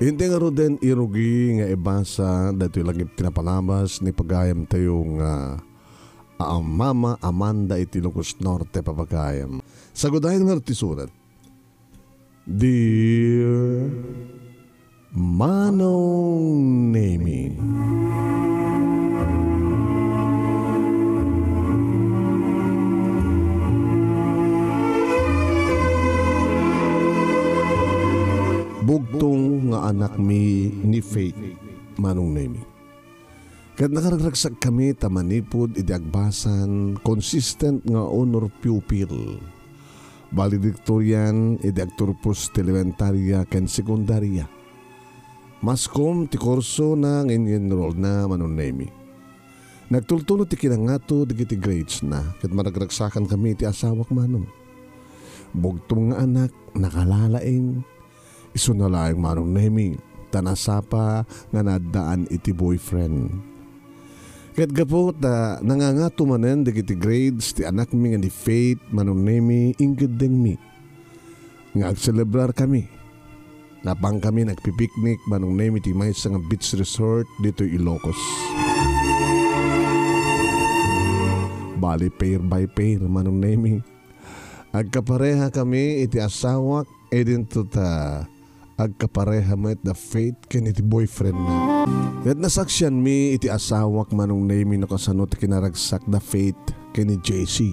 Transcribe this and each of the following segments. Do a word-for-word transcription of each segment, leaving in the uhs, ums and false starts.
Inti ngaruden irugi nga ibasa daytoy langit ti napalabas ni pagayamtayo nga a-, Mama Amanda iti Ilocos Norte, papagayam. Sagudayen ngarud ti surat. Dear Manong Nemi. Bugtong nga anakmi ni Faith, Manong Nemi. Ket nakaragragsakkami ta manipud iti agbasan, consistent nga honor pupil. Valedictorian iti agturpos ti elementaria ken sekundaria. Maskom ti kursona nga in-enrollna, Manong Nemi. Nagtultulo ti kinangato dagiti gradesna, ket maragragsakankami iti asawak, Manong. Bugtong nga anak, nakalalaing, isuna laeng, Manong Nemi, ta nasapa nga naaddaan iti boyfriend. Ket gapu ta nangangato manen dagiti grades ti anakmi nga ni Faith, Manong Nemi, inggeddengmi nga agselebrarkami. Napankami nagpipiknik, Manong Nemi, ti maysa nga beach resort ditoy Ilocos. Bali, pair by pair, Manong Nemi. Agkaparehakami iti asawak, idinto ta agkapareha met da Faith ken iti boyfriendna. Ket nasaksianmi iti asawak, Manong Nemi, no kasano ti kinaragsak da Faith ken ni J C.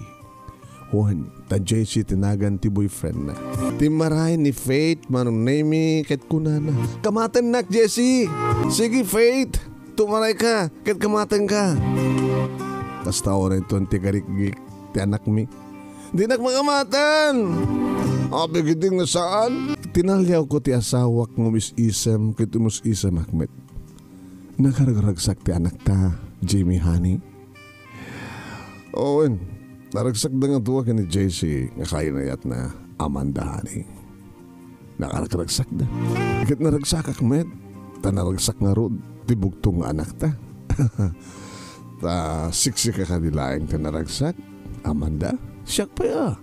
Wen, ta J C ti nagan ti boyfriendna. Timmaray ni Faith, Manong Nemi, ket kunana, "Kamatennak, J C! Sige, Faith! Tumarayka, ket kamatenka!" Kasta unay ton ti garikgik ti anakmi. "Dinak makamaten!" Apay ketdi nga saan? Tinaliawko ti asawak nga umis-isem ket umus-isemak met. Nakaragragsak ti anakta, Jimmy honey. Wen, naragsakda nga dua ken ni J C nga kainayatna, Amanda honey. Nakaragragsakda. Ket naragsakak met, ta naragsak ngarud ti bugtong nga anakta. Ta siksika kadi laeng ti naragsak, Amanda? Siak pay a.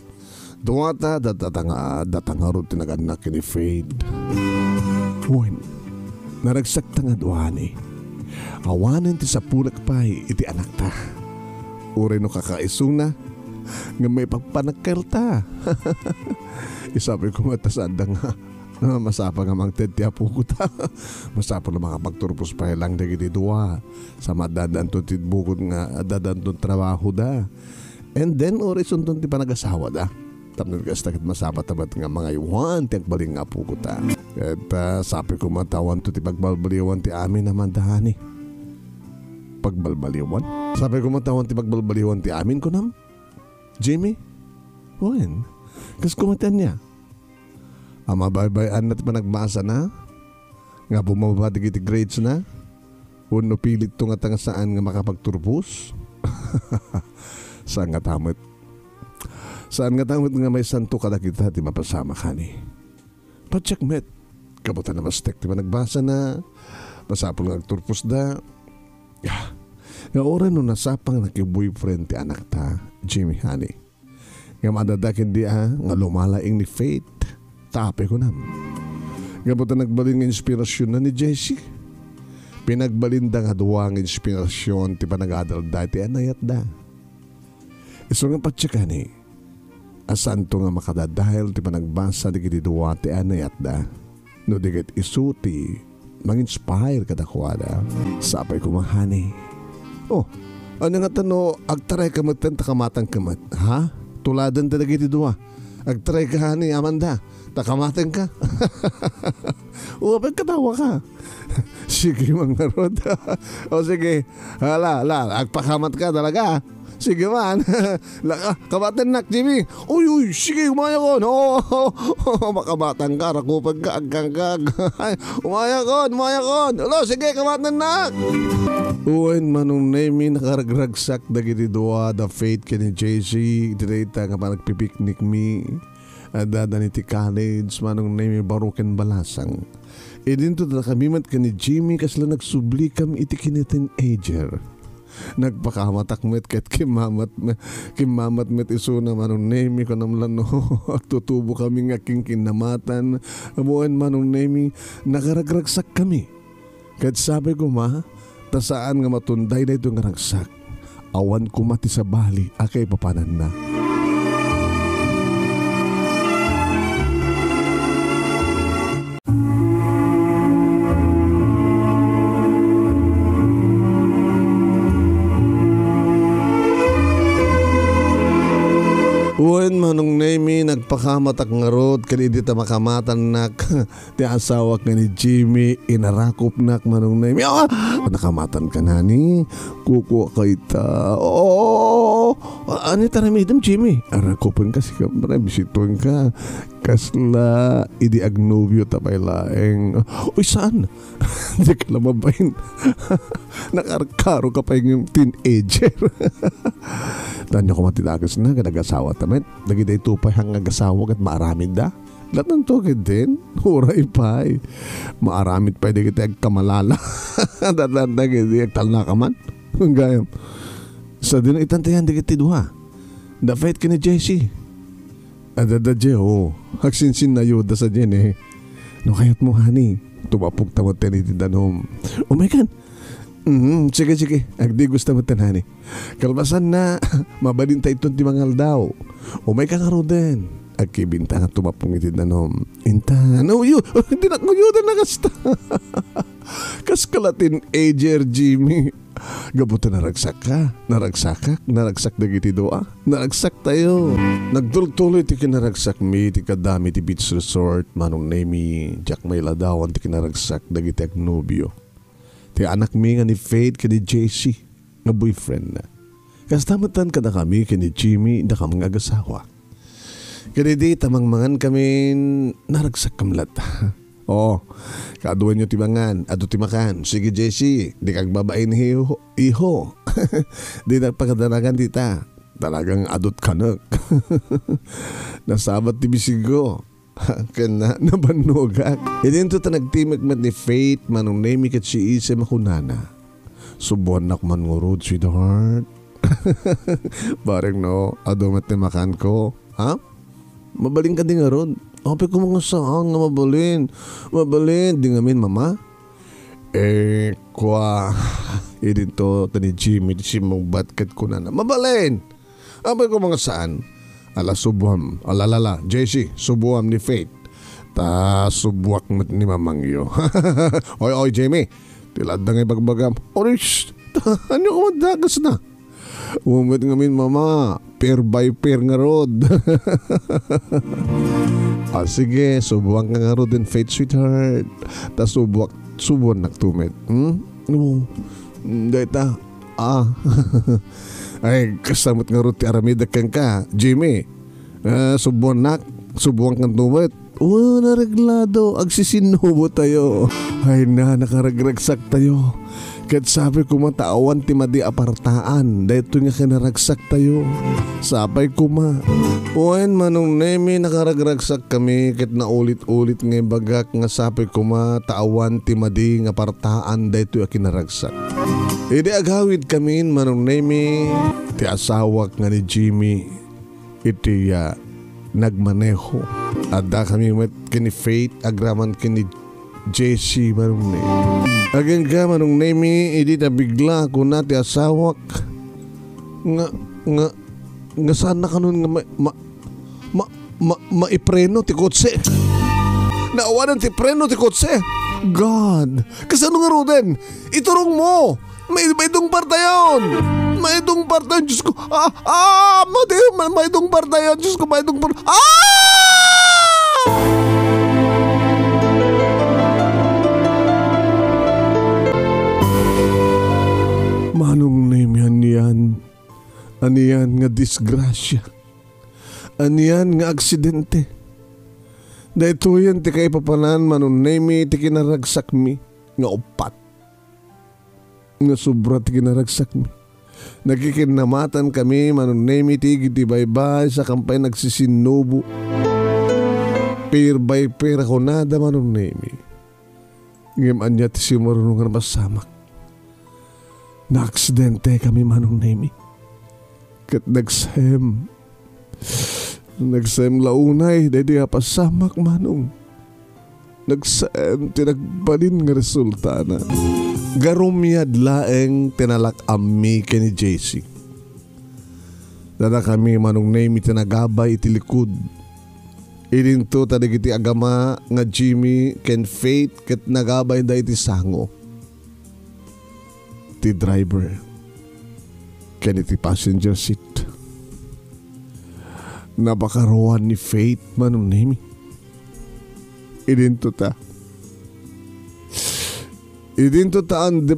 Duata, data nga, data ngarud ti nagannak ken ni Faith. Wen, naragsakta nga duani. Awanen ti sapulek pay iti anakta. Uray no kakaisuna, nga maipagpanekkelta. Isapay koma ta saanda nga, nga masapa nga mangted ti apokota. Masapul a makapagturpos pay lang dagiti dua. Sa maddadanto ti bukod nga addadanto trabahoda. And then, uray isunton ti panagasawada. Tapno kasta ket masapa ta met nga mangaywan ti agbalin nga apokota. Ket, ah, sapay koma ta awanto ti pagbalbaliwan ti amin, Amanda honey. Pagbalbaliwan? Sapay koma ta awan ti pagbalbaliwan ti amin, kunam? Jimmy? Wen, kas koma ti ania? A mabaybay-anna ti panagbasana? Nga bumaba dagiti grades na? Wenno pilitto ngata nga saan nga makapagturpos? Saan ngata met. Saan ngata met nga maysanto kadagita ti mapasamak, honey. Patiek met. Gapu ta nabastek ti panagbasana, masapul nga agturposda. Ah, nga uray no nasapa nga nakiboyfriend ti anakta, Jimmy, honey. Nga madada ketdi a, nga lumalaing ni Faith. Tapay kunam. Gapu ta nagbalin nga inspirasionna ni Jessie. Pinagbalinda nga dua nga inspirasyon ti panagadalda iti anayatda. Isu nga patiek, honey, a saanto nga makadadael ti panagbasa dagiti dua ti anayatda. No di ket isu ti manginspire kadakuada. Sapay koma, honey. Oh, ania ngata no agtarayka metten ta kamatenka met, ha? Tuladen ta dagiti dua. Agtarayka, honey, Amanda, ta kamatenka. Apay, katawaka. Sige man ngarud. O sige. Hala, hala, agpakamatka talaga. Sige man. Laka, kamatennak, Jimmy. Uy, uy, sige, umayakon. Oo, makamatangka, rakupenka, agkangkag. Umayakon, umayakon. Hala, sige, kamatennak. Wen, Manong Nemy, nakaragragsak dagiti dua, da Faith ken ni Jessie, iti dayta nga panagpipiknikmi. Adda dagiti college, Manong Nemy, baro ken balasang. Idinto dakami met ken ni Jimmy, kasla nagsublikam iti kine-teenager. Nagpakamatak met ket kimmamat, kimmamat met isuna, Manong Nemi, kunam la no, agtutubo kami nga kinkinnamatan. Wen, Manong Nemi, nakaragragsak kami. Ket sapay koma, ta saan nga matunday daytoy nga ragsak. Awan koma ti sabali a kaipapananna. Wen, Manong Nemi, nagpakamatak ngarud ken idi ta makamatannak ti asawak nga ni Jimmy, inarakopnak, Manong Nemi. Ah! Nakamatanka, nani? Kukuaka ita. Oo. Ania ti aramidem, Jimmy? Arakopenka, sika, pre, bisituenka. Kasla idi agnobio ta pay laeng. Uy, saan? Dika la mabain. Nakarkaroka pay nga teenager. Ania koma ti dakesna, ket agasawata met. Dagiti ito pay nga agasawa ket maaramidda. Latanto ketdin, uray pay. Maaramid pay dagiti agkamalala. Latanto ketdi, agtalnaka man. Gayam. Sadino itan ti ayan dagiti dua? Da Faith ken ni Jessie. Adda, da, Je, oo. Agsinsinnayoda sadiay. No kayatmo, honey, tumapok ta met iti danum. Umaykan. Mhm, sige, sige. Agdigos ta met, honey. Kalpasanna, mabalin ta iton ti mangaldaw. Umayka ngaruden. Agkibinta nga tumapok iti danum. Intan. Uyo, dinak uyodan a kasta. Kas ka la teenager, Jimmy. Gapu ta naragsakka, naragsakak, naragsak dagiti dua, naragsaktayo. Nagtultuloy ti kinaragsakmi iti kadami ti beach resort, Manong Nemi, diak mailadawan ti kinaragsak dagiti agnobio. Ti anakmi nga ni Faith ken ni Jessie nga boyfriendna. Kasta met kadakami ken ni Jimmy, dakam nga agasawa. Ket idi ta mangmangan kami, naragsakkami latta. Oo, kaduaenyo ti mangan, adu ti makan. Sige, Jessie, dika agbabain, iho. Iho. Dinak pakadanagan dita. Talagang adut kanek. Nasabat ti bisigo. Ken na, nabannogak. Idinto ta nagtimek met ni Faith, Manong Nemi ket si Isem a kunana, "Subuannak man ngarud, sweetheart." Bareng no, adu met ti makanko. Ha? Mabalin kadi ngarud? Apay koma nga saan nga mabalin. Mabalin, di ngamin, Mama? Eh, kua, idinto ta ni Jimmy ti simmungbat ket kunana, "Mabalin! Apay koma nga saan? Ala, subuam. Ala, ala, ala, Jessie, subuam ni Faith. Ta subuak met ni mamangyo." "Oy, oy, Jimmy, ti ladda nga ibagbagam." "Oris, ania koma dakesna?" "Umet ngamin, Mama. Pair by pair ngarud." "Ah, sige, subuanka ngaruden, Faith, sweetheart. Ta subuak, subuannak to met. Hmm? Oo. Hmm, dayta. Ah." "Ay, kasta met ngarud ti aramidek kenka, Jimmy. Ah, subuannak, subuankan to met." "Oh, nareglado, agsisinnubo tayo." Ay na, nakaragragsak tayo. Ket sapay koma ta awan ti madi a partaan daytoy nga kinaragsak tayo. Sapay koma. Wen, Manong Nemi, nakaragragsak kami ket naulit-ulit nga ibagak nga sapay koma ta awan ti madi nga partaan daytoy a kinaragsak. Idi agawid kamin, Manong Nemi, ti asawak nga ni Jimmy, iti, ah, nagmaneho. Adda kami met ken ni Faith agraman ken ni Jessie, Manong Nemi. Agingga, Manong Nemi, idi ta bigla kuna ti asawak nga, nga, nga saan na kanon nga ma-, ma-, ma-, ma-, maipreno ti kotse. Naawanan ti preno ti kotse. God, kasano ngaruden? Iturong mo! May, maidungpartayon! Maidungpartayon, Diyos ko! Ah, ah, madi, ma-, maidungpartayon, Diyos ko, maidungpar-, ah! Manong Nemi, anian? Anian nga disgrasya? Anian nga aksidente? Daytoyen ti kaipapanan, Manong Nemi, ti kinaragsakmi nga uppat. Nga sobra ti kinaragsakmi. Nakikinnamatan kami, Manong Nemi, ti igid ti baybay, saan pay nagsisinnubo. Pair by pair a kunada, Manong Nemi. Ngem ania ti simaruno nga napasamak? Naaksidente kami, Manong Nemi. Ket nagsem. Nagsem la unay daydi a pasamak, Manong. Nagsem ti nagbalin nga resultana. Garumiad laeng ti nalak-ammi ken ni Jessie. Dadakami, Manong Nemi, ti nagabay iti likud. Idinto ta dagiti agama nga Jimmy ken Faith ket nagabayda iti sango. Ti driver ken iti passenger seat. Napakaruan ni Faith, Manong Nemi. Idinto ta. Idinto ta on the,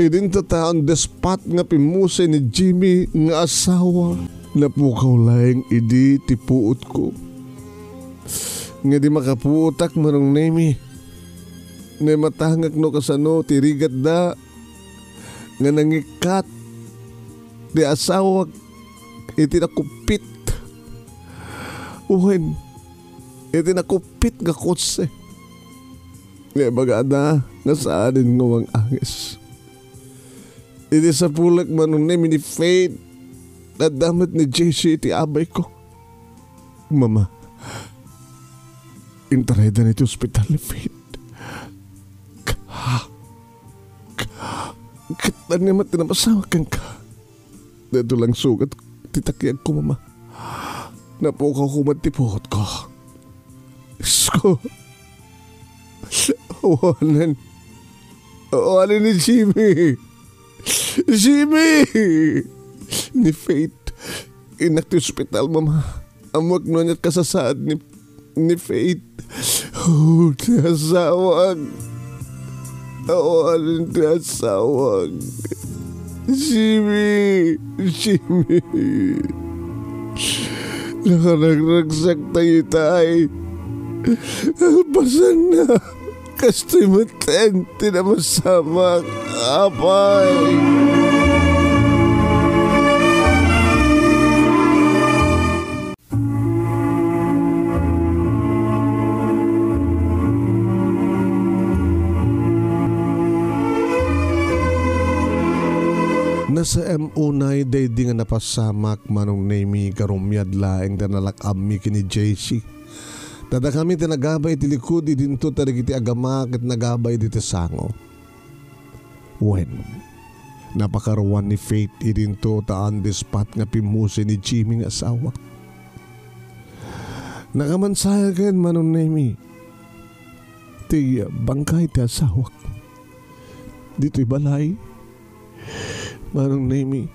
idinto ta on the spot nga pimmusay ni Jimmy nga asawa. Napukaw laeng idi ti puotko. Nga di makapuotak, Manong Nemi. Naimatangak no kasano ti rigatda nga nangikkat ti asawak iti nakuppit. Wen, iti nakuppit nga kotse. Nga ibagada nga saanen nga umanges. Idi sapulek, Manong Nemi, ni Faith, adda met ni Jessie iti abayko. Mama, intaraydan iti ospital ni Faith. Ka-, ka-, ket ania met ti napasamak kenka? Daytoy lang sugat ti takiagko, Mama. Napukawko met ti puotko. Isko. Awanen. Awanen ni Jimmy. Jimmy! Ni Faith. Innak ti ospital, Mama. Ammoak no ania ti kasasaad ni, ni Faith. Oh, ti asawak. Awanen ti asawak. Jimmy! Jimmy! Nakaragragsak tayo, itay. Kalpasanna. Kastoy met ti napasamak, apay. Nasaem unay daydi nga napasamak, Manong Nemi, garumiad laeng ta nalak-ammi ken ni Jessie. Dadakami ti nagabay iti likud idinto ta dagiti agama ket nagabay diti sango. Wen, napakaruan ni Faith idinto ta on the spot nga pimmusay ni Jimmy nga asawa. Nakamansayagen, Manong Nemi, ti bangkay ti asawak ditoy balay. Manong Nemi,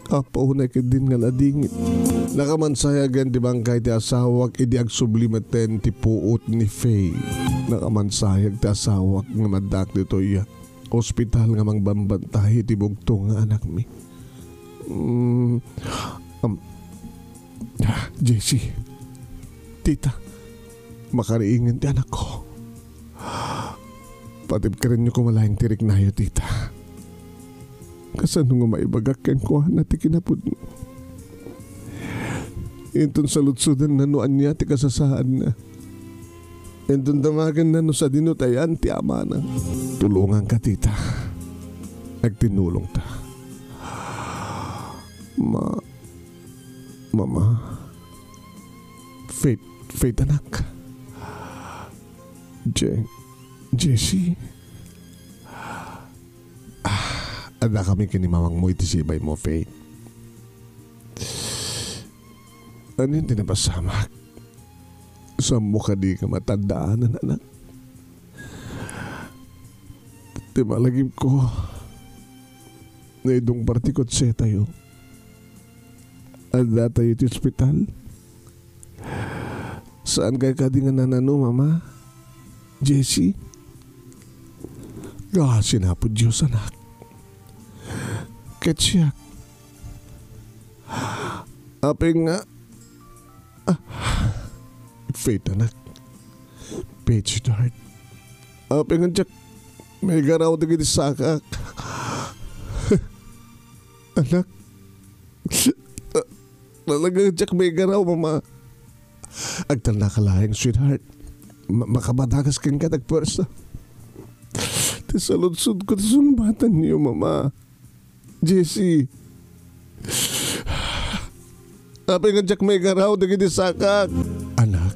Apo, unay ketdin nga nadingit. Nakamansayagen ti bangkay ti asawak idi agsubli metten ti puot ni Faye. Nakamansayag ti asawak ngem addaak ditoy ospital nga mangbambantay iti bugtong nga anakmi. Mm, am, Jessie, tita, makariingen ti anakko. Patibkarenyo koma laeng ti riknayo, tita. Kasano nga maibagak kenkuana ti kinapudno? Inton saludsodanna no ania ti kasasaadna. Inton damagenna no sadino ti ayan ti amana. Tulonganka, tita. Agtinulongta. Ma-, Mama. Faith, Faith, anak. Je-, Jessie. Ah, addakami ken ni mamangmo iti sibaymo, Faith. Ania ti napasamak? Saanmo kadi nga matandaanan, anak? Ti malagipko, naidungpar ti kotsetayo. Addatayo iti ospital. Saankay kadi nga nanano, Mama? Jessie? Grasia, Apo Dios, anak. Ket siak. Apay nga, ah, Faith, anak. Faith, sweetheart. Apay nga diak maigaraw dagiti sakak. Anak. Talaga diak maigaraw, Mama. Agtalnaka laeng, sweetheart. Ma-, makabadagas kenka ti agpuersa. ti saludsodko ti sungbatanyo, Mama. Jesse. Apay nga diak maigaraw dagiti sakak? Anak,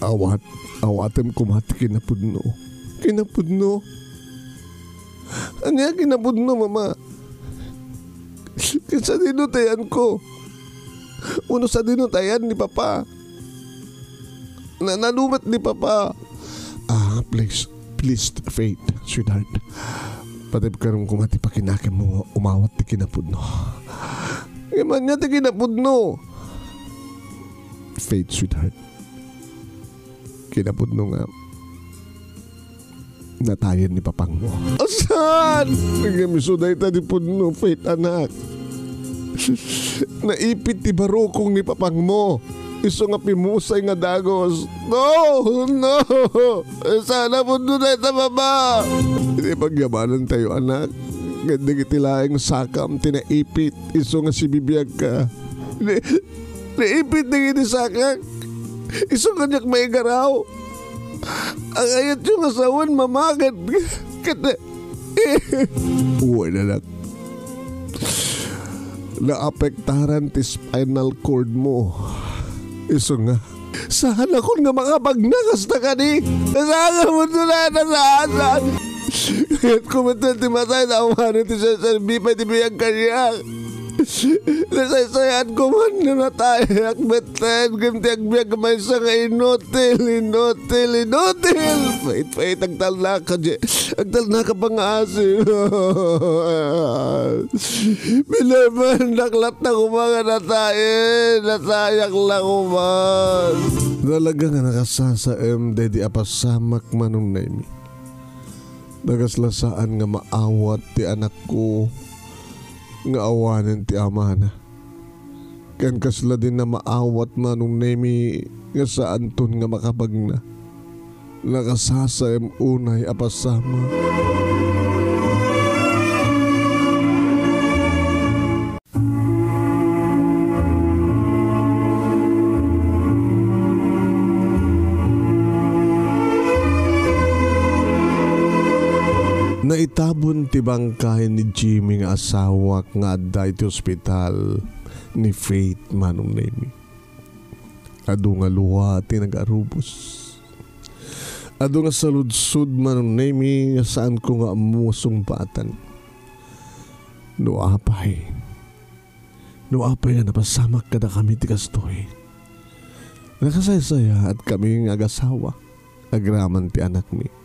awat, awatem koma ti kinapudno. Kinapudno? Ania kinapudno, Mama? Ket sadino ti ayanko? Wenno sadino ti ayan ni Papa? Na, nalumet ni Papa. Ah, please, please, Faith, sweetheart. Patibkarom koma ti pakinakemmo nga umawat ti kinapudno. Ngem ania ti kinapudno? Faith, sweetheart. Kinapudno nga natayen ni Papangmo. Saan? Ngem isu dayta ti pudno, Faith, anak. Naipit ti barukong ni Papangmo. Isu nga pimusay nga dagus. No! No! Saan a pudno dayta, Mama! Iti pagyamanantayo, anak. Ket dagiti laeng sakam ti naipit. Isu nga sibibiagka. Ni, naipit dagiti sakak. Isu nga diak maigaraw. Ang ayatyo nga sawen, Mama, ket, ket, wen, anak. Naapektaran ti spinal cord mo. Isu nga, saanakon nga makapagna kasta kadi? Saan nga mundo na, saan, saan? Kayatko met ti matay, ta awanen ti serserbi pay ti biag kaniak. Nasaysayatko man nga natayak metten, ngem ti agbiag maysa nga inutil, inutil, inutil. Pait-pait, agtalnaka, Je-, agtalnaka, pangngaasim. Bilemennak latta koma nga natayen, natayak la koma. Talaga nga nakasasaem daydi a pasamak, Manong Nemi. Nakasla saan nga maawat ti anakko nga awanen ti amana. Ken kasla din a maawat, Manong Nemi, nga saanton nga makapagna. Nakasasaem unay a pasamak. Naitabon ti bangkay ni Jimmy nga asawak nga adda iti ospital ni Faith, Manong Nemi. Adu nga lua ti nagarubos. Adu nga saludsod, Manong Nemi, nga saanko nga ammo a sungbatan. No apay, no apay nga napasamak kadakami ti kastoy, nakasaysayaatkami nga agasawa agraman ti anakmi.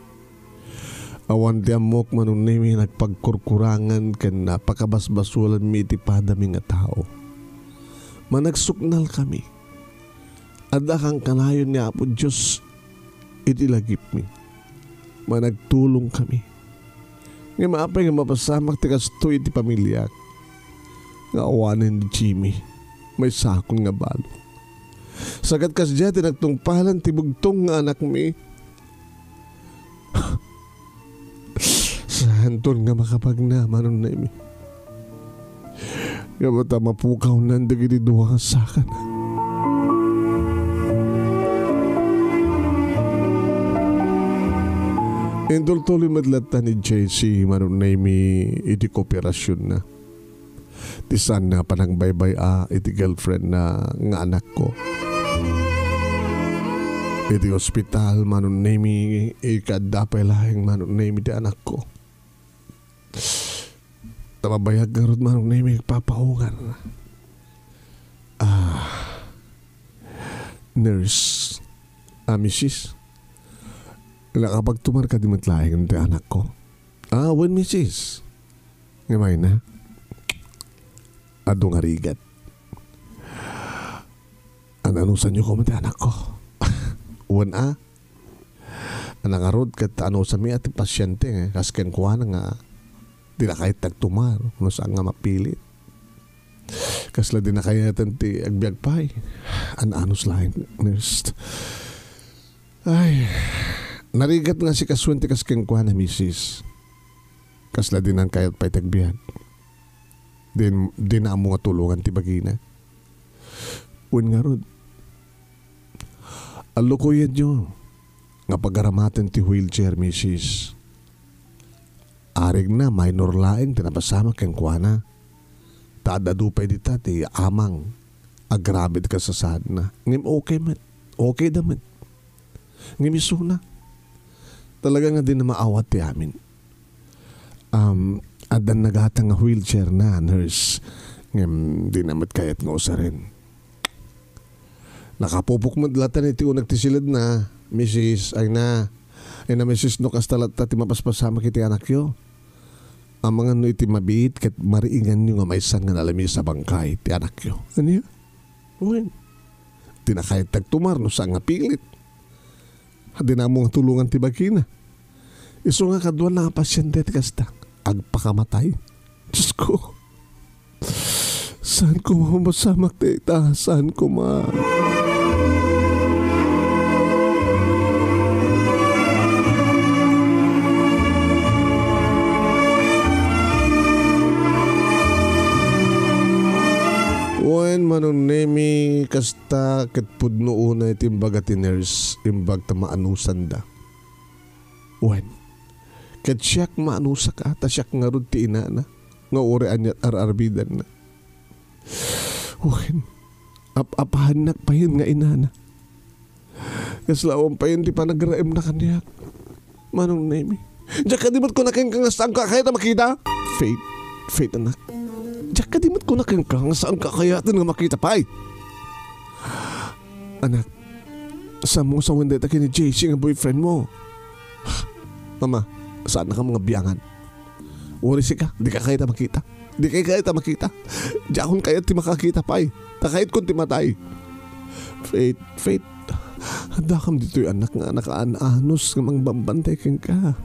Awan ti ammok, Manong Nemi, nagpagkurkurangan ken napakabasbasolanmi iti padami nga tao. Managsuknalkami. Adda kankanayon ni Apo Dios iti lagipmi. Managtulongkami. Ngem apay nga mapasamak ti kastoy iti pamiliak nga awanen ni Jimmy, maysakon nga balo. Sakat kasdiay ti nagtungpalan ti bugtong nga anakmi. Saanton nga makapagna, Manong Nemi. Ngem ta mapukawnan dagiti dua nga sakana. Intultuloy met latta ni J C, Manong Nemi, iti kooperasionna. Ti saanna a panagbaybay-a iti girlfriendna nga anakko. Iti ospital, Manong Nemi, ikadda pay laeng, Manong Nemi, ti anakko. Ta mabayag ngarud, Manong Nemi, agpapaungan. Ah, nurse. Ah, misis. Nakapagtumar kadi met laeng ti anakko? Ah, wen, misis. Ngem mayna, adu nga rigat. An-anusanyo koma ti anakko? Wen a. Nangarud ket anusanmi a ti pasiente, kas kenkuana nga dina kayat agtumar, no saan nga mapilit. Kasla dina kayaten ti agbiag pay. An-anus laeng, nurse. Ay, narigat nga asikasuen ti kas kenkuana, misis. Kasla dinan kayat pay ti agbiag. Din, dina ammo nga tulongan ti bagina. Wen ngarud, allukoyenyo nga pagaramaten ti wheelchair, misis. Arigna, minor laeng ti napasamak kenkuana. Ta ad-adu pay dita ti amang. Agrabe ti kasasaadna. Ngem okay met. Okay da met. Ngem isuna. Talaga nga di na maawat ti amin. Um, addan nagata nga wheelchair na, nurse. Ngem di na met kayat nga usaren. Nakapupok met latta iti uneg ti siledna, misis, ay na. Ay na, misis, no kasta latta ti mapaspasamak iti anakyo. Amangan no iti mabiit ket mariinganyo nga maysa nga nalamiis a bangkay ti anakyo. Ania? Wen. Di na kayat ti agtumar no saan nga pilit. Di na ammo nga tulongan ti bagina. Isu nga kaduana nga pasiente ti kasta. Agpakamatay. Diyos ko. Saan ko mapasamak dayta? Saan ko ma- Wen, Manong Nemi, kasta ket pudno unay ti imbaga ti nurse, imbag ta maanusanda. Wen, ket siak maanusak a, ta siak ngarud ti inana, nga uray aniat ar-arbidanna. Wen, ap-apahannak payen nga inana. Kasla awan payen ti panagraemna kaniak. Manong Nemi. Diak kadi met kuna kenka nga saanka a kayat a makita? Faith. Faith, anak. Diak kadi met kuna kenka nga saanka a kayaten nga makita pay. Anak, saan mo sawen dayta ken ni J C nga boyfriend mo? Mama, saannakam nga biangan. Uray sika, dika kayat a makita. Dika kayat a makita. Diakon kayat ti makakita pay. Ta kayatkon ti matay. Faith, Faith, addakam ditoy anak nga nakaan-anus nga mangbambantay kenka.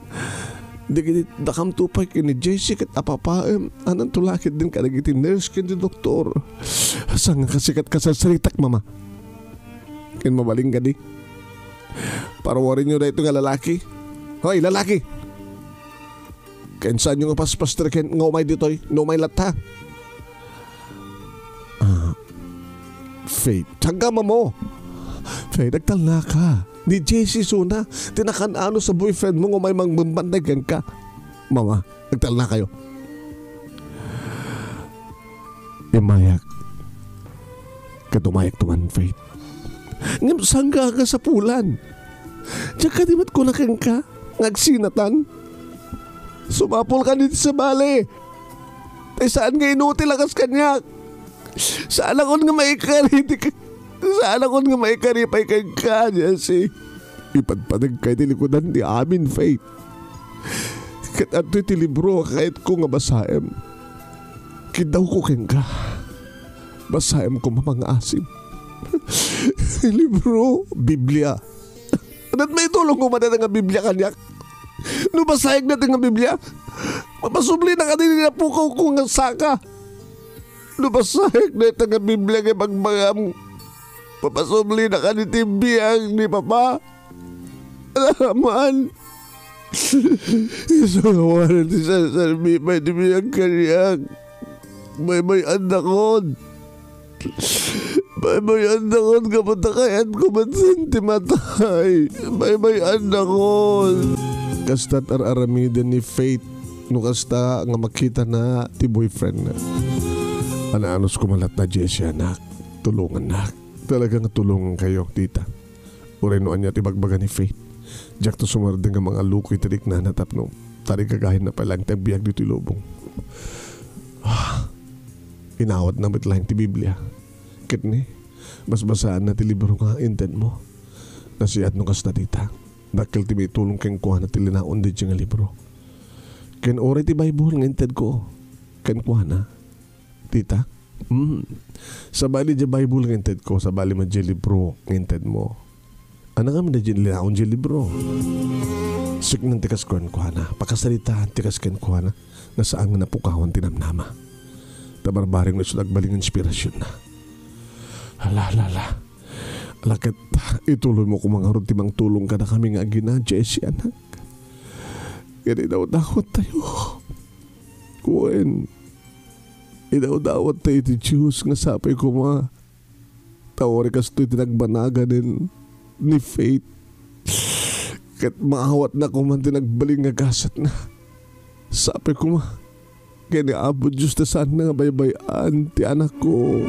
Dagiti dakamto pay ken ni J C ket apapaem, ananto la ketdin kadagiti nurse ken ti doktor. Saan nga kasikat kasarsaritak, Mama? Ken mabalin kadi? Paruarenyo daytoy nga lalaki. Hoy, lalaki! Ken saanyo nga paspastreken nga umay ditoy, no umay latta? Ah, Faith, saan ka, Mama? Faith, agtalnaka. Ni J C isuna, ti nakaan-anus a boyfriend mo nga umay mangbambantay kenka. Mama, agtalnakayo. Immayak. Ket umayakto man, Faith. Ngem saan nga kasapulan? Diak kadi met kuna kenka nga agsinatan? Sumapulkan iti sabali. Tay saan nga inutil a kas kaniak. Saanakon nga maikari ti k-, saanakon nga maikari pay kenka, Jessie. Ipadpadagka iti likudan ti amin, Faith. Ket adtoy ti libro a kayatko nga basaem. Kiddawko kenka. Basaem koma, mangaasim. Libro, Biblia. Ket maitulong koma dayta nga Biblia kaniak. No basaek dayta nga Biblia, mapasubli na kadi ti napukawko nga saka. No basaek dayta nga Biblia nga ibagbagam, mapasubli na kadi ti biag ni Papa. Aman. Isu nga awanen ti sarsarbi pay ti biag kaniak. Baybay-annakon. Baybay-annakon gapu ta kayatko met ti matay. Baybay-annakon. Kasta't ar-aramiden ni Faith no kasta nga makitana ti boyfriendna. Anaanus koma latta, Jessie, anak. Tulongannak. Talaga nga tulongankayo, tita. Uray no ania ti ibagbaga ni Faith, diakto sumardeng nga mangalukoy ti riknana tapno tarigagayanna pay laeng ti agbiag ditoy lubong. Ah, inawatna met laeng ti Biblia. Ket ni, basbasaanna ti libro nga intedmo. Nasiat no kasta, tita. Dakkel ti maitulong kenkuana ti linaon daydiay nga libro. Ken uray ti Bible nga intedko kenkuana, tita. Mm. Sabali diay Bible nga intedko, sabali met diay libro nga intedmo. Ania ngamin daydiay linaon diay libro? Siknam ti kas kenkuana, pakasaritaan ti kas kenkuana, nga saan nga napukawan ti namnama. Ta barbareng no isu agbalin nga inspirasionna. Ala, ala, ala. Ala ket ituloymo koma ngarud ti mangtulong kadakami nga agina, Jessie, anak. Ket idawdawattayo. Wen, idawdawattayo iti Dios nga sapay koma. Ta uray kastoy ti nagbanagan ni Faith. Ket maawatna koma ti nagbalin nga gasatna. Sapay koma ken ni Apo Dios ta saanna nga baybay-an ti anakko.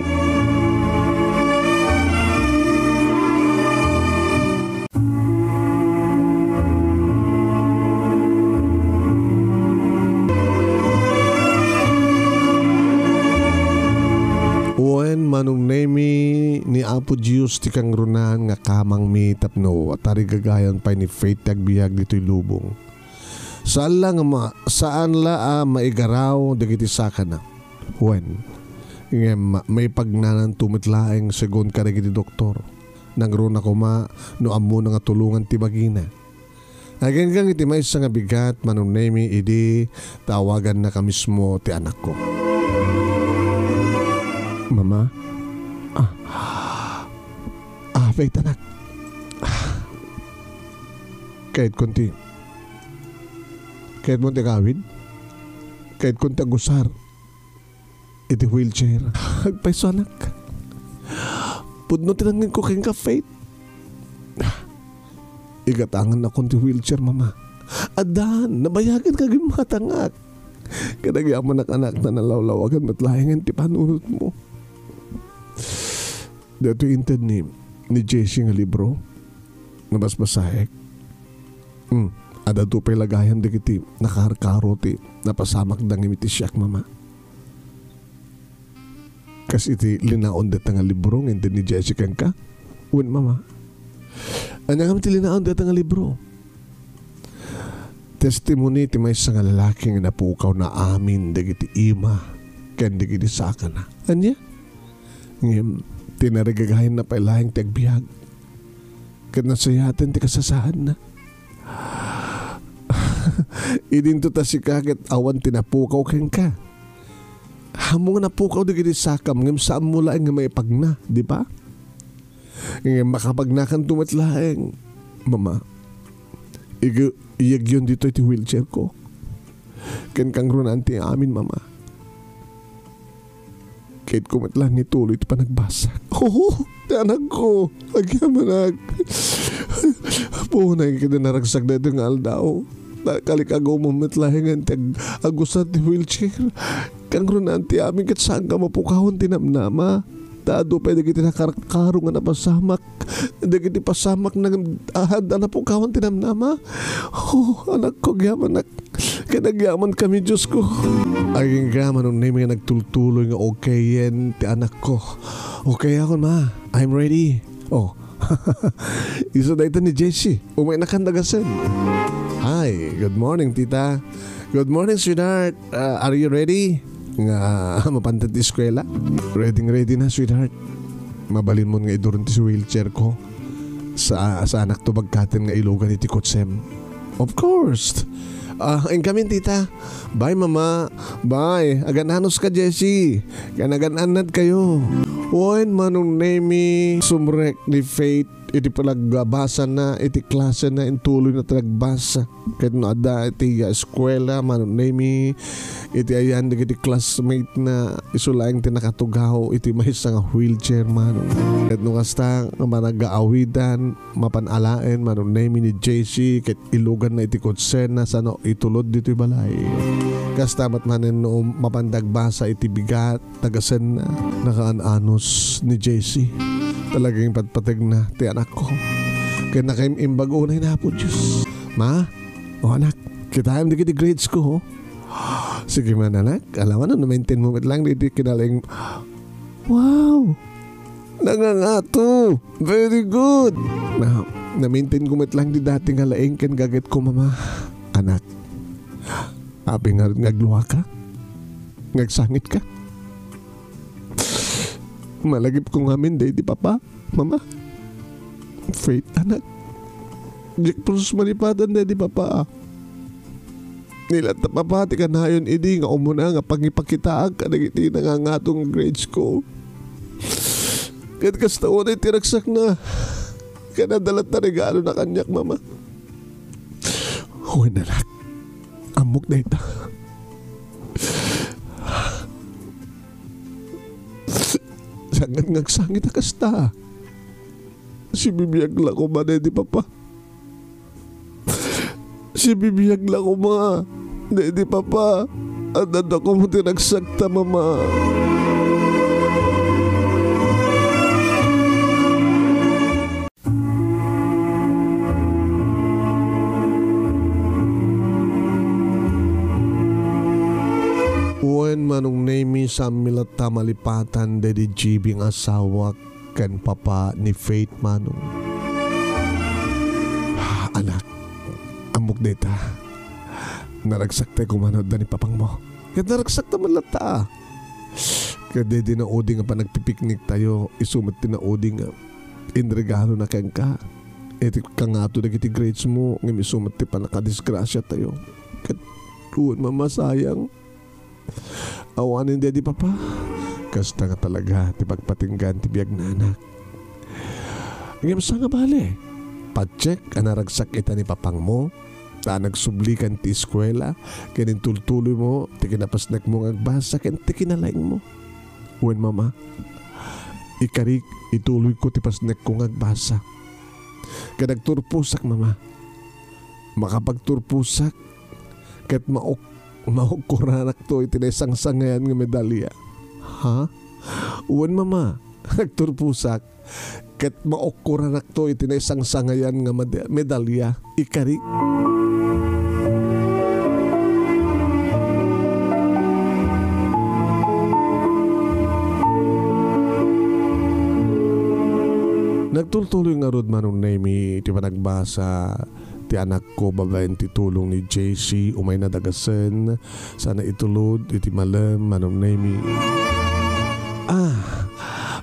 Wen, Manong Nemi, ni Apo Dios ti kangrunaan nga kamangmi tapno tarigagayan pay ni Faith ti agbiag ditoy lubong. Saan la nga ma-, saan la a maigaraw dagiti sakana. Wen, ngem maipagnananto met laeng segun kadagiti doktor. Nangruna koma no ammona nga tulongan ti bagina. Aginggang iti maysa nga bigat, Manong Nemi, idi ta awagannaka mismo ti anakko. Mama? Ah. Ah, Faith, anak. Ah. Kayatkon ti, kayatmo ti agawid? Kayatkon ti agusar iti wheelchair. Agpayso, anak. Pudno ti nangngegko kenka, Faith. Igatangannakon ti wheelchair, Mama. Addan, nabayagen nga gimmatangak. Kadagyamanak, anak, ta nalawlawagan met laengen ti panunotmo. Daytoy inted ni, ni Jessie nga libro nga basbasaek. Hmm, adda pay la gayam dagiti nakarkaro ti napasamakda ngem iti siak, Mama. Kas iti linaon dayta nga libro nga inted ni Jessie kenka? Wen, Mama. Ania ngem ti linaon dayta nga libro? Testimony ti maysa nga lalaki nga napukawna amin dagiti ima ken dagiti sakana. Ania? Ngem, tinarigagayanna pay laeng ti agbiag. Ket nasayaten ti kasasaadna. Idinto ta sika ket awan ti napukaw kenka. Ammom nga napukaw dagiti sakam, ngem saanmo laeng nga maipagna, di ba? Ngem makapagnakanto met laeng, Mama. Ig-, iyegyon ditoy ti wheelchair ko. Ken kangrunaan ti amin, Mama. Kayatko met laeng nga ituloy ti panagbasa. Oo, ti anakko. Agyamanak. Apo, nagkita naragsak daytoy nga aldaw. Nakalikagumom met laeng ti ag-, agusar ti wheelchair. Kangrunaan ti amin ket saanka mapukawan ti namnama. Ta adu pay dagiti nakarkaro nga napasamak. Dagiti pasamak na adda napukawan ti namnama. Oh, anakko, agyamanak. Ket agyamankami, Diosko. Agingga, Manong Nemi, nga nagtultuloy nga okayen ti anakko. Okay akon, Ma. I'm ready. Oh. Isu dayta ni Jessie. Umaynakan dagasen. Hi, good morning, tita. Good morning, sweetheart. Uh, are you ready? Nga, mapanta ti eskwela? Ready, ready na, sweetheart. Mabalinmon nga iduron ti wheelchair ko. Sa, saanakto bagkaten nga ilugan iti kotsem. Of course. Ah, inkamin, tita. Bye, Mama. Bye. Agan-anos ka, Jessie. Ken agan-annadkayo. Wen, Manong Nemi, sumrek ni Faith iti panagbasana, iti klasena, intuloyna ti nagbasa. Ket no adda iti eskuela, Manong Nemi, iti ayan dagiti classmate na, isu laeng ti nakatugaw iti maysa nga wheelchair, Manong. Ket no kasta nga managaawidan, mapan alaen, Manong Nemi, ni Jessie, ket iluganna iti kotsena sano itulod ditoy balay. Kasta met manen no mapan dagbasa iti bigat, tagasenna, nakaan-anos ni Jessie. Talagang patpategna ti anakko. Ket nakaim-imbag unay na Apo Dios. Ma, o anak, kitaem dagiti grades ko, ho? Sige man, anak. Alam mo, na-maintain mo met lang dagiti kinalaing-, wow! Nangangato! Very good! Na, na-maintain ko met lang di dati nga laing ken gaget ko, Mama. Anak, apay nga, nga agluaka? Nga agsangit ka? Malagip ko ngamin daydi Papa, Mama. Faith, anak. Diak pulos malipadan daydi Papa. Ni latta, Papa, ti kanayon idi nga umuna nga pangipakitaak kadagiti nangangato nga grades ko. Ket kasta unay ti ragsakna. Ket adda latta regalona kaniak, Mama. Wen, anak. Ammok dayta. Saan nga agsangit a kasta? Sibibiag la koma daydi Papa. Sibibiag la koma. Daydi, Papa, adda dakumo ti ragsakta, Mama. Wen, Manong Nemy, saanmi latta malipatan daydi J B nga asawak ken papa ni Faith, Manong. Anak, ammok dayta. Naragsaktayo koma no adda ni papangmo. Ket naragsakta met latta. Ket daydi naudi nga panagpipikniktayo, isu met ti naudi nga inregalona kenka. Iti kangato dagiti grades mo, ngem isu met ti pannakadisgrasiatayo. Ket wen, Mama, sayang. Awanen daydi, Papa. Kasta nga talaga ti pagpatinggaan ti biagna, anak. Ngem saan nga bale, patiek a naragsak ita ni papangmo, ta nagsublikan ti eskuela, ken intultuloymo ti kinapasnekmo nga agbasa ken ti kinalaingmo. Wen, Mama, ikarik, ituloyko ti pasnekko nga agbasa. Ket agturposak, Mama. Makapagturposak ket mauk-, maukkoranakto iti naisangsangayan nga medalya. Ha? Wen, Mama, agturposak ket maukkoranakto iti naisangsangayan nga mad-, medalya. Ikarik. Nagtultuloy ngarud, Manong Nemy, iti panagbasa ti anakko babaen ti tulong ni J C, umayna da gasen, sana itulod iti malem, Manong Nemy. Ah,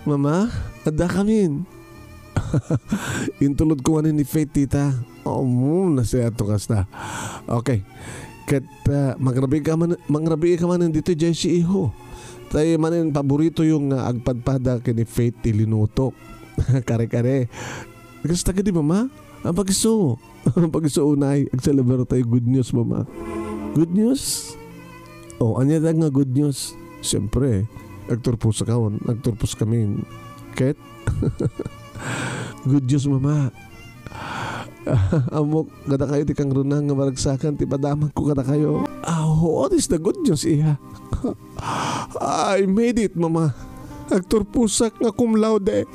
Mama, addakamin. Intulodko manen ni Faith dita. Um, nasayaat to kasta. Okay. Ket, ah, mangrabiika man, mangrabiika manen ditoy J C, iho. Tay manen paboritoyo nga agpadpada ken ni Faith ti linutok. Kare-kare. Kasta kadi, Mama? Ang pag-isu. Ang pag-isu unay. Ag-celebrate tayo. Good news, Mama. Good news? Oh, ania da nga good news? Siyempre, agturpos ka, agturpos kami. Ket? Good news, Mama. Ammok, kadakayo ti kangrunaan nga maragsakan ti padamagko kadakayo. Ah, what is the good news, iha? I made it, Mama. Agturposak nga cum laude.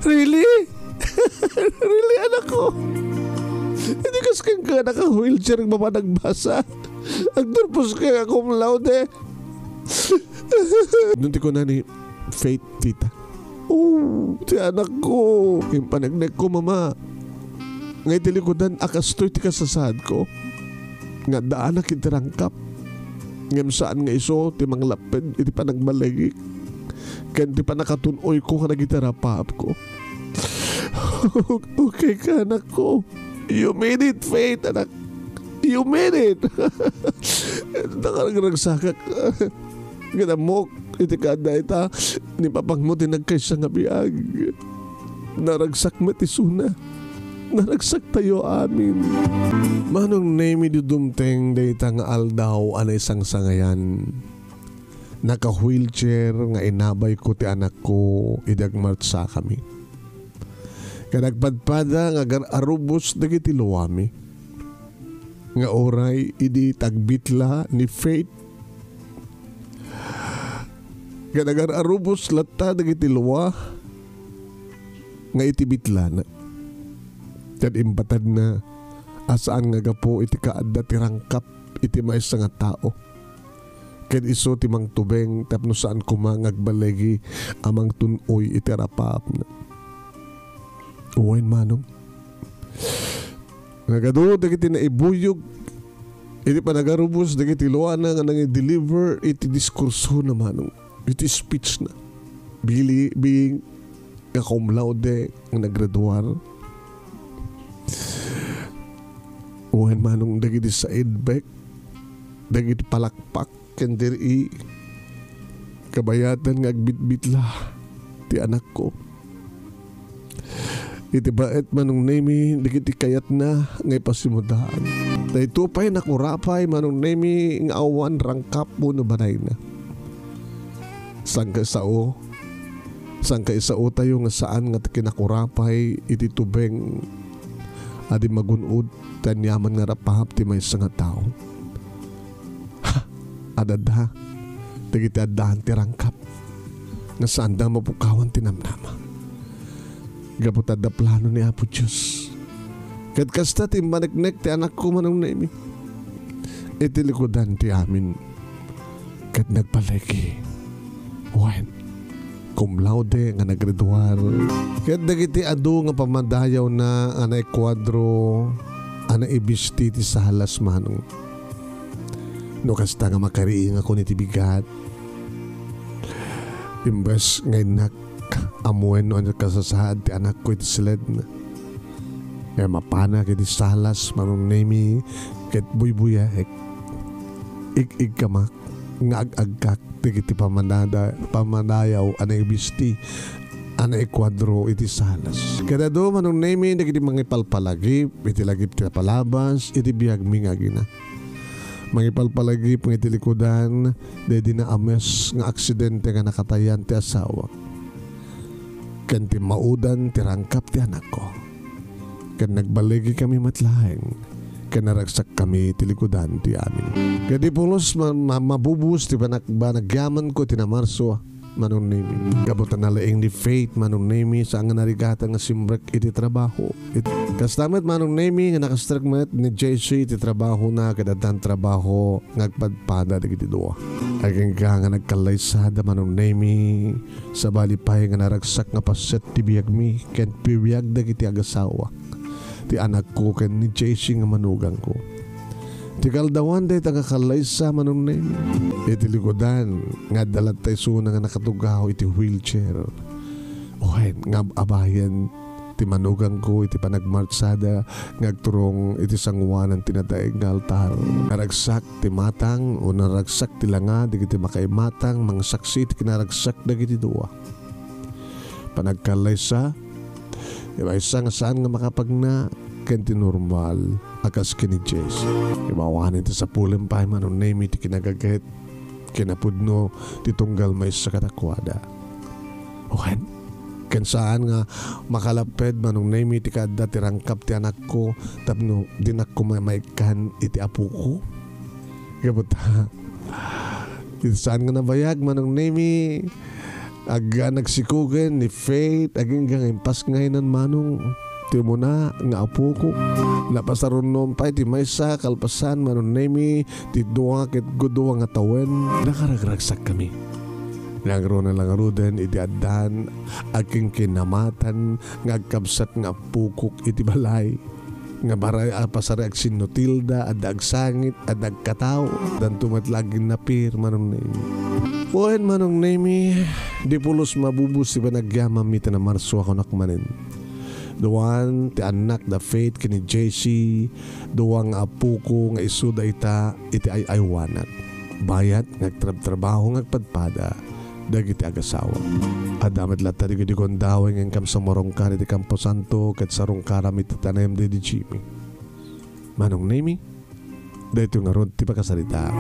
Really? Really, anakko? Hindi kas kang ka naka-wheelchair nga mapanagbasa. Agturposak nga cum laude. Nung ti kunani, Faith, tita. Oh, ti anakko. Impanagnekko, Mama. Nga iti likudan a kastoy ti kasasaadko. Nga addaanak iti rangkap. Ngem saan nga isu ti manglapped iti panagbaligi. Ken ti pannakatun-oyko kadagiti rapaapko. Okay ka, anakko. You made it, Faith, anak. You made it. Nakaragragsak. Ngem ammok, iti kaadda ita, ni papangmo ti nagkaysa nga biag. Naragsak met isuna. Naragsak tayo amin. Manong Nemy, dudumteng dayta nga aldaw a naisangsangayan. Naka-wheelchair nga inabayko ti anakko idi agmartsakami. Ket agpadpada nga agar-arubos dagiti luami. Nga uray idi tagbitla ni Faith. Ket agar-arubos latta dagiti lua nga iti bitlana. Ket imbatadna a saan nga gapu iti kaadda ti rangkap iti maysa nga tao. Ket isu ti mangtubeng tapno saan koma nga agbaligi a mangtun-oy iti rapaapna. Wen, Manong. Nagadu dagiti naibuyog iti panagarubos dagiti luana nga nangi-deliver iti diskursona, Manong, iti speechna. Bili-, being nga cum laude nga naggraduar. Wen, Manong, dagiti saidbek, dagiti palakpak, ken diri kabayatan nga agbitbitla ti anakko. Iti baet, Manong Nemy, dagiti kayatna nga ipasimudaag. Daytoy pay nakurapay, Manong Nemy, nga awan rangkap wenno banayna. Sangka sao, sangka isao tayo nga saan nga kinakurapay iti tubeng a di magun-od ti aniaman nga rapap ti maysa nga tao. adda dagiti addaan ti rangkap nga saanda mapukawan ti namnama. Gapu ta adda plano ni Apo Dios. Ket kasta ti immaneknek ti anakko, Manong Nemi, iti likudan ti amin. Ket nagbaligi. Wen, cum laude nga naggraduar. Ket dagiti adu nga pammadayawna a naikuadro a naibisti ti salas, Manong. No kasta nga makariingakon iti bigat, imbes nga innak ammoen no ania kasasaad ti anakko iti siledna, nga mapanak iti salas, Manong Nemi, ket buybuyaek. Ig-iggamak nga ag-aggak dagiti pamanada-, pamadayaw a naibisti a naikuadro iti salas. Ket adu, Manong Nemi, dagiti mangipalpalagip iti lagip ti napalabas iti biagmi nga agina. Mangipalpalagip nga iti likudan, daydi naames nga aksidente nga nakatayan ti asawak. Ken timmaudan ti rangkap ti anakko. Ken nagbaligikami met laeng, ken naragsakkami iti likudan ti amin. Ket di pulos ma-, ma-, mabubos ti panagbanagyamanko iti namarso, Manong Nemi. Gapu ta nalaing ni Faith, Manong Nemi, saan nga narigatan nga simrek iti trabaho. It-, kasta met, Manong Nemi, nga nakastrek met ni J C iti trabahona ket addan trabaho nga agpadpada dagiti dua. Agingga nga nagkallaysada, Manong Nemi, sabali pay nga naragsak nga paset ti biagmi ken pibiag dagiti agasawak, ti anakko ken ni J C nga manugangko. Ti kaldawan dayta nga kallaysa, Manong Nemi, iti likudan nga adda latta isuna nga nakatugaw iti wheelchair. Wen, nga ab-abayen ti manugangko iti panagmartsada nga agturong iti sangoanan ti nataeng nga altar. Naragsak ti matang o naragsak ti langa dagiti makaimatang mangsaksi iti kinaragsak dagiti dua. Panagkallaysa, ti maysa nga saan nga makapagna ken ti normal a kas ken ni Jess. Imawanen ti sapulem pay, Manong Nemi, ti kinagaget ken napudno ti tunggal maysa kadakuada. Wen, ken saan nga makalapped, Manong Nemi, ti kaadda ti rangkap ti anakko tapno dinakko mamaikkan iti apoko. Gapu ta, iti saan nga nabayag, Manong Nemi, ag-, nagsikogen ni Faith, agingga nga impasngaynan, Manong, ti umuna nga apoko. Napasarunnom pay ti maysa, kalpasan, Manong Nemi, ti dua ket gudua nga tawen, nakaragragsakkami. Nangruna la ngaruden iti addan, agkinkinamatan nga agkabsat nga apokok iti balay. Nga baray a pasari agsinnutilda, adda agsangit, adda agkatao, danto met la aginnapir, Manong Nemi. Wen, Manong Nemi, di pulos mabubos ti panagyamanmi ti namarso a kunak manen. Duan ti annak da Faith ken ni J C, dua nga apoko nga isuda ita iti ay-aywanak. Bayat nga agtrabtrabaho nga agpadpada dagiti agasawa. Adda met latta dagiti gundaway nga inkam sumurungkar iti kamposanto ket sarungkaram iti tanem daydi Jimmy. Manong Nemi, daytoy ngarud ti pakasarita.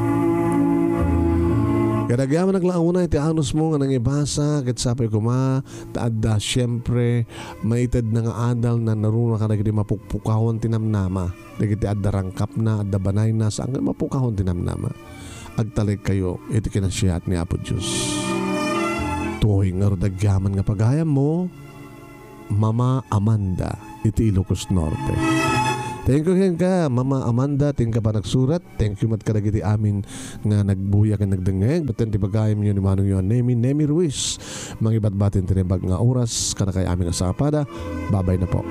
Kadagyaman naglauna iti anusmo nga nangibasa ket sapay koma ta adda siempre maitedna nga adal na naruna kadagiti mapukpukawan ti namnama. Dagiti adda rangkapna, adda banayna, saan nga mapukahon ti namnama. Agtalekkayo iti kinasiat ni Apo Dios. Tuy ngarud agyaman nga pagayammo, Mama Amanda iti Ilocos Norte. Thank you kenka, Mama Amanda, ti inka panagsurat. Thank you met kadagiti amin nga nagbuya ken nagdengngeg. Batten ti pagayamyo ni Manong Yohan Nemi, Nemi Ruiz. Mangibatbatin ti naimbag nga oras, kadakay amin nga sapada. Babay na po.